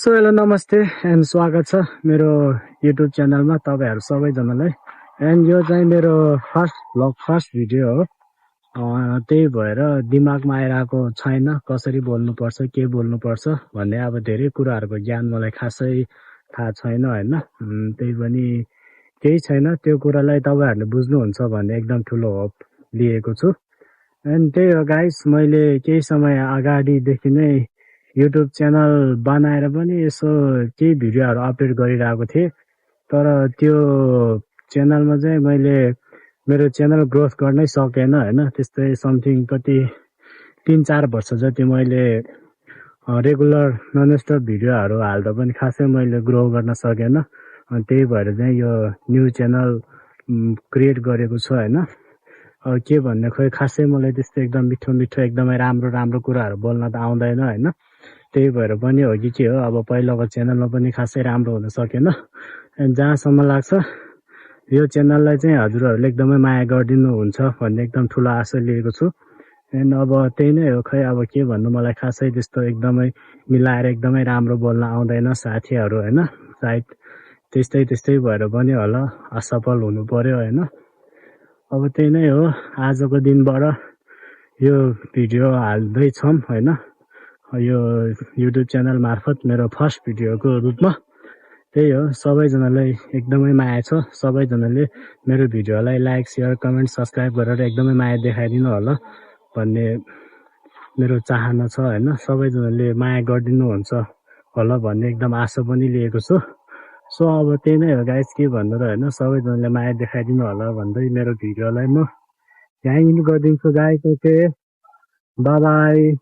So hello नमस्ते and स्वागत छ मेरो युट्युब च्यानलमा तपाईहरु सबैजनालाई। एन्ड यो चाहिँ मेरो फर्स्ट भिडियो हो। त्यही भएर दिमागमा आइरहेको छैन कसरी बोल्नुपर्छ के बोल्नुपर्छ भन्ने। अब धेरै कुराहरुको ज्ञान मलाई खासै थाहा छैन हैन। त्यही पनि केही छैन, त्यो कुरालाई तपाईहरुले बुझ्नुहुन्छ भन्ने एकदम ठुलो होप लिएको छु। एन्ड त्यही हो गाइस, मैले केही समय अगाडिदेखि नै युट्युब च्यानल बनाएर पनि यसो केही भिडियोहरु अपलोड गरिरहेको थिएँ। तर त्यो च्यानलमा चाहिँ मैले मेरो च्यानल ग्रोथ गर्नै सकेन हैन। त्यस्तै समथिङ कति 3-4 वर्ष जति मैले रेगुलर नन स्टप भिडियोहरु हाल्दा पनि खासै मैले ग्रो गर्न सकेन। अनि त्यही भएर चाहिँ यो न्यू च्यानल क्रिएट गरेको छु हैन। के भन्ने खोइ खासै मलाई त्यस्तो एकदम मिठो एकदमै राम्रो कुराहरु बोल्न त आउँदैन हैन। त्यही भएर पनि हो कि के हो, अब पहिलाको च्यानलमा पनि खासै राम्रो हुन सकेन। अनि जहाँसम्म लाग्छ यो च्यानललाई चाहिँ हजुरहरुले एकदमै माया गरिदिनु हुन्छ भन्ने एकदम ठुलो आशा लिएको छु। एन्ड अब त्यही नै हो, खै अब के भन्नु, मलाई खासै त्यस्तो एकदमै मिलाएर एकदमै राम्रो बोल्न आउँदैन साथीहरु हैन। सायद त्यस्तै भएर पनि होला असफल हुनु पर्यो हैन। अब त्यही नै हो, आजको दिनबाट यो भिडियो हाल्दै छौं हैन। यो युट्युब च्यानल मार्फत मेरो फर्स्ट भिडियोको रूपमा। त्यही हो, सबैजनालाई एकदमै माया छ। सबैजनाले मेरो भिडियोलाई लाइक शेयर कमेन्ट सब्स्क्राइब गरेर एकदमै माया देखाइदिनु होला भन्ने मेरो चाहना छ हैन। सबैजनाले माया गरिदिनु हुन्छ होला भन्ने एकदम आशा पनि लिएको छु। सो अब त्यही नै हो गाइस, के भन्नु र हैन। सबैजनाले माया देखाइदिनु होला भन्दै मेरो भिडियोलाई म यहीँ इन्ड गरिदिन्छु गाइस। Okay, bye bye.